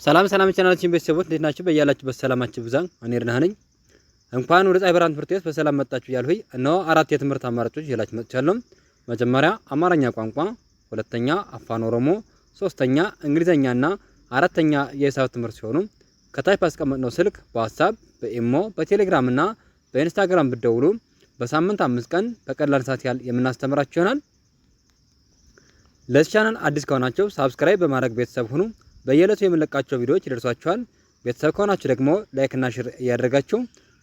ሰላም ሰላም ቻናላችን ቤተሰቦች እንዴት ናችሁ? በያላችሁበት ሰላማችሁ ይብዛ። እኔ እርናህ ነኝ። እንኳን ወደ ፀሐይ ብርሃን ትምህርት ቤት በሰላም መጣችሁ እያልሁኝ እነሆ አራት የትምህርት አማራጮች ይዤላችሁ መጥቻለሁ። መጀመሪያ አማርኛ ቋንቋ፣ ሁለተኛ አፋን ኦሮሞ፣ ሶስተኛ እንግሊዘኛና አራተኛ የሂሳብ ትምህርት ሲሆኑ ከታች ባስቀመጥነው ስልክ በዋትሳፕ፣ በኢሞ፣ በቴሌግራም እና በኢንስታግራም ብትደውሉ በሳምንት 5 ቀን በቀላል ሰዓት ያህል የምናስተምራችሁ ይሆናል። ለዚህ ቻናል አዲስ ከሆናችሁ subscribe በማድረግ ቤተሰብ ሁኑ። በየዕለቱ የምንለቃቸው ቪዲዮዎች ይደርሷችኋል። ቤተሰብ ከሆናችሁ ደግሞ like እና share እያደረጋችሁ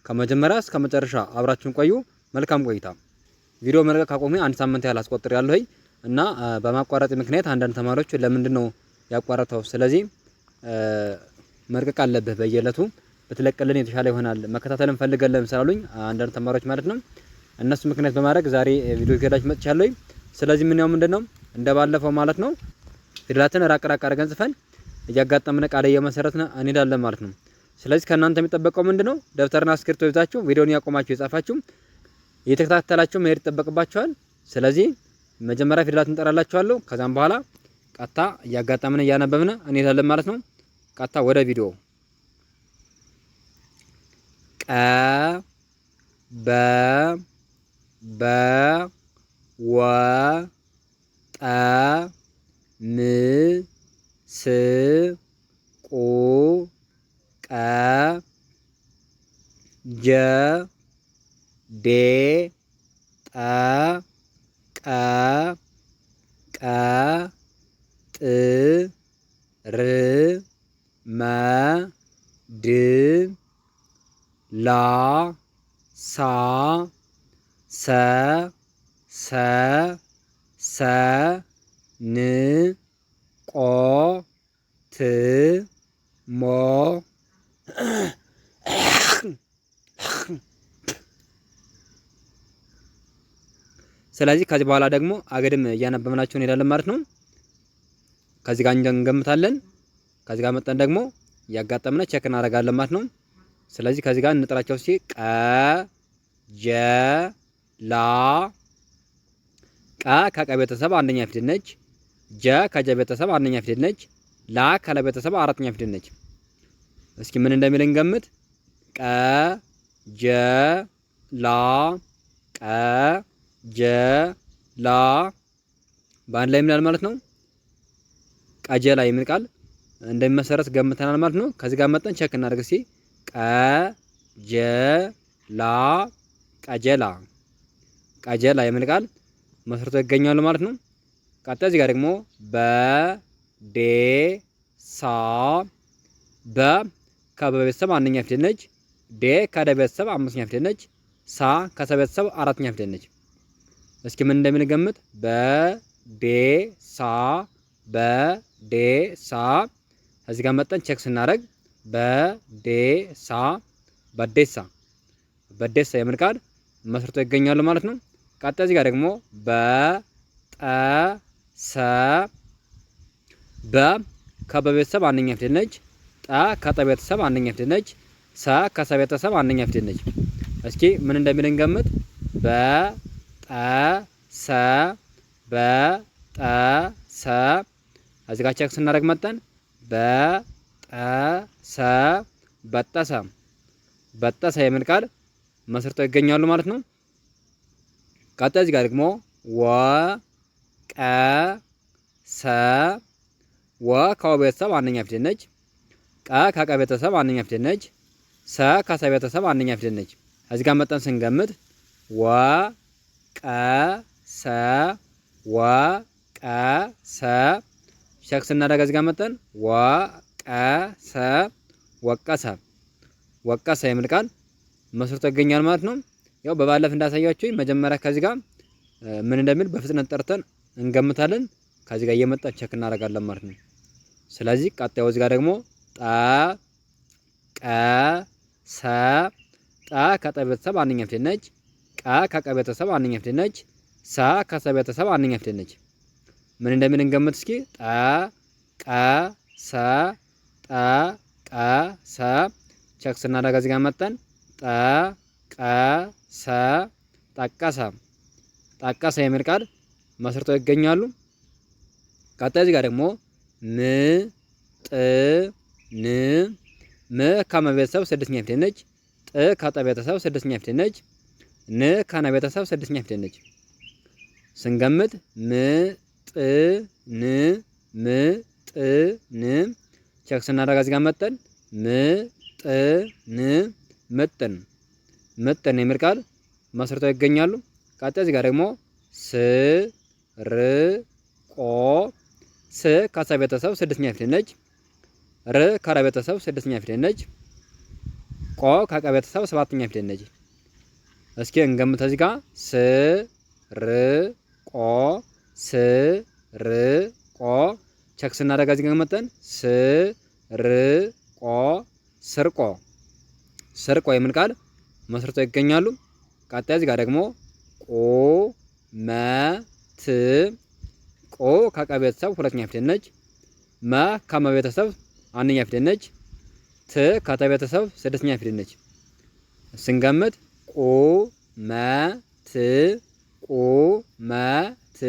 ከመጀመሪያ እስከ መጨረሻ አብራችሁን ቆዩ። መልካም ቆይታ። ቪዲዮ መልቀቅ ካቆሜ አንድ ሳምንት ያህል አስቆጥሬያለሁ እና በማቋረጥ ምክንያት አንዳንድ ተማሪዎች ለምንድን ነው ያቋረጠው? ስለዚህ መልቀቅ አለብህ፣ በየዕለቱ ብትለቅልን የተሻለ ይሆናል፣ መከታተል እንፈልጋለን ስላሉኝ አንዳንድ ተማሪዎች ማለት ነው። እነሱ ምክንያት በማድረግ ዛሬ ቪዲዮ ይዤላችሁ መጥቻለሁ። ስለዚህ የምናየው ምንድን ነው እንደባለፈው ማለት ነው ፊደላትን ራቅ ራቅ አድርገን ጽፈን እያጋጠምን ቃል እየመሰረትን እንሄዳለን ማለት ነው። ስለዚህ ከእናንተ የሚጠበቀው ምንድነው? ደብተርና እስክሪብቶ ይዛችሁ ቪዲዮን ያቆማችሁ የጻፋችሁ እየተከታተላችሁ መሄድ ይጠበቅባችኋል። ስለዚህ መጀመሪያ ፊደላትን እንጠራላችኋለሁ። ከዛም በኋላ ቀጥታ እያጋጠምን እያነበብን እንሄዳለን ማለት ነው። ቀጥታ ወደ ቪዲዮ። ቀ በ በ ወ ጠ ም ስ ቁ ቀ ጀ ዴ ጠ ቀ ቀ ጥ ር መ ድ ላ ሳ ሰ ሰ ሰ ን ቆ ት ሞ ስለዚህ ከዚህ በኋላ ደግሞ አግድም እያነበብናቸው እንሄዳለን ማለት ነው። ከዚህ ጋር እንገምታለን። ከዚህ ጋር መጠን ደግሞ እያጋጠምን check እናደርጋለን ማለት ነው። ስለዚህ ከዚህ ጋር እንጥራቸው እስኪ ቀ ጀ ላ። ቀ ከቀ ቤተሰብ አንደኛ ፊደል ነች። ጀ ከጀ ቤተሰብ አንደኛ ፊደል ነች። ላ ከለ ቤተሰብ አራተኛ ፊደል ነች። እስኪ ምን እንደሚል እንገምት። ቀ ጀ ላ ቀ ጀ ላ በአንድ ላይ ምን ማለት ነው? ቀጀላ የሚል ቃል እንደሚመሰረት ገምተናል ማለት ነው። ከዚህ ጋር መጠን check እናድርግ እስኪ። ቀ ጀ ላ ቀጀላ ቀጀላ የሚል ቃል መስርቶ ይገኛሉ ማለት ነው። ቀጣይ እዚህ ጋር ደግሞ በ ዴ ሳ። በ ከበ ቤተሰብ አንደኛ ፊደል ነች። ዴ ከደ ቤተሰብ አምስተኛ ፊደል ነች። ሳ ከሰ ቤተሰብ አራተኛ ፊደል ነች። እስኪ ምን እንደምንገምት በ ዴ ሳ በ ዴ ሳ። እዚህ ጋር መጠን check ስናደርግ በ ዴ ሳ በዴሳ በዴሳ የሚል ቃል መስርቶ ይገኛሉ ማለት ነው። ቀጣይ እዚህ ጋር ደግሞ በ ጠ ሰ። በ ከበ ቤተሰብ አንደኛ ፊደል ነች። ጠ ከጠ ቤተሰብ አንደኛ ፊደል ነች። ሰ ከሰ ቤተሰብ አንደኛ ፊደል ነች። እስኪ ምን እንደሚል እንገምት። በ ጠ ሰ በ ጠ ሰ። እዚህ ጋር check ስናደርግ መጠን በ ጠ ሰ በጠሰ በጠሰ የሚል ቃል መስርተው ይገኛሉ ማለት ነው። ቀጣይ እዚህ ጋር ደግሞ ወ ቀ ሰ። ወ ከወ ቤተሰብ አንደኛ ፊደል ነች። ቀ ከቀ ቤተሰብ አንደኛ ፊደል ነች። ሰ ከሰ ቤተሰብ አንደኛ ፊደል ነች። እዚህ ጋር መጠን ስንገምት ወ ቀ ሰ ወ ቀ ሰ። check ስናደርግ እዚህ ጋር መጠን ወ ቀ ሰ ወቀሰ ወቀሰ የሚል ቃል መስርቶ ይገኛል ማለት ነው። ያው በባለፍ እንዳሳያችሁ መጀመሪያ ከዚህ ጋር ምን እንደሚል በፍጥነት ጠርተን እንገምታለን። ከዚህ ጋር እየመጣን check እናደርጋለን ማለት ነው። ስለዚህ ቀጣዩ እዚህ ጋር ደግሞ ጠ ቀ ሰ። ጠ ከጠ ቤተሰብ አንደኛ ፊደል ነች። ቀ ከቀ ቤተሰብ አንደኛ ፊደል ነች። ሰ ከሰ ቤተሰብ አንደኛ ፊደል ነች። ምን እንደሚል እንገምት እስኪ። ጠ ቀ ሰ ጠ ቀ ሰ። check ስናደርግ እዚህ ጋር መጠን ጠ ቀ ሰ ጠቀሰ ጠቀሰ የሚል ቃል መስርተው ይገኛሉ። ቀጣይ እዚህ ጋር ደግሞ ም ጥ ን ም ከመ ቤተሰብ ስድስተኛ ፊደል ነች። ጥ ከጠ ቤተሰብ ስድስተኛ ፊደል ነች። ን ከነ ቤተሰብ ስድስተኛ ፊደል ነች። ስንገምት ም ጥ ን ም ጥ ን check ስናደርግ እዚህ ጋር መጠን ም ጥ ን ምጥን ምጥን የሚል ቃል መስርተው ይገኛሉ። ቀጣይ እዚህ ጋር ደግሞ ስ ር ቆ ስ ከሰ ቤተሰብ ስድስተኛ ፊደል ነች። ር ከረ ቤተሰብ ስድስተኛ ፊደል ነች። ቆ ከቀ ቤተሰብ ሰባተኛ ፊደል ነች። እስኪ እንገምት እዚህ ጋር ስ ር ቆ ስ ር ቆ check ስናደርግ እዚህ ጋር መጠን ስ ር ቆ ስርቆ ስርቆ የሚል ቃል መስርተው ይገኛሉ። ቀጣይ እዚህ ጋር ደግሞ ቁ መ ት ቆ ከቀ ቤተሰብ ሁለተኛ ፊደል ነች። መ ከመ ቤተሰብ አንደኛ ፊደል ነች። ት ከተ ቤተሰብ ስድስተኛ ፊደል ነች። ስንገምት ቁ መ ት ቁ መ ት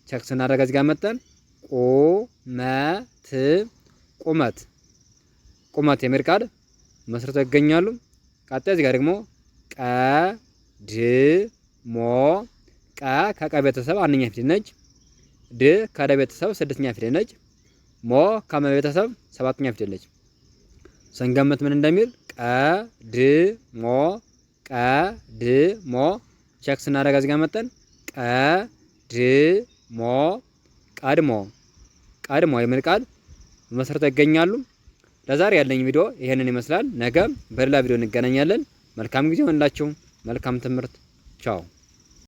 check ስናደርግ እዚህ ጋር መጠን ቁ መ ት ቁመት ቁመት የሚል ቃል መስርተው ይገኛሉ። ቀጣይ እዚህ ጋር ደግሞ ቀ ድ ሞ ቀ ከቀ ቤተሰብ አንደኛ ፊደል ነች። ድ ከደ ቤተሰብ ስድስተኛ ፊደል ነች። ሞ ከመ ቤተሰብ ሰባተኛ ፊደል ነች። ስንገምት ምን እንደሚል ቀ ድ ሞ ቀ ድ ሞ check ስናደርግ እዚህ ጋር መጠን ቀ ድ ሞ ቀድሞ ቀድሞ የሚል ቃል መሰርተው ይገኛሉ። ለዛሬ ያለኝ ቪዲዮ ይሄንን ይመስላል። ነገ በሌላ ቪዲዮ እንገናኛለን። መልካም ጊዜ ይሆንላችሁ። መልካም ትምህርት። ቻው።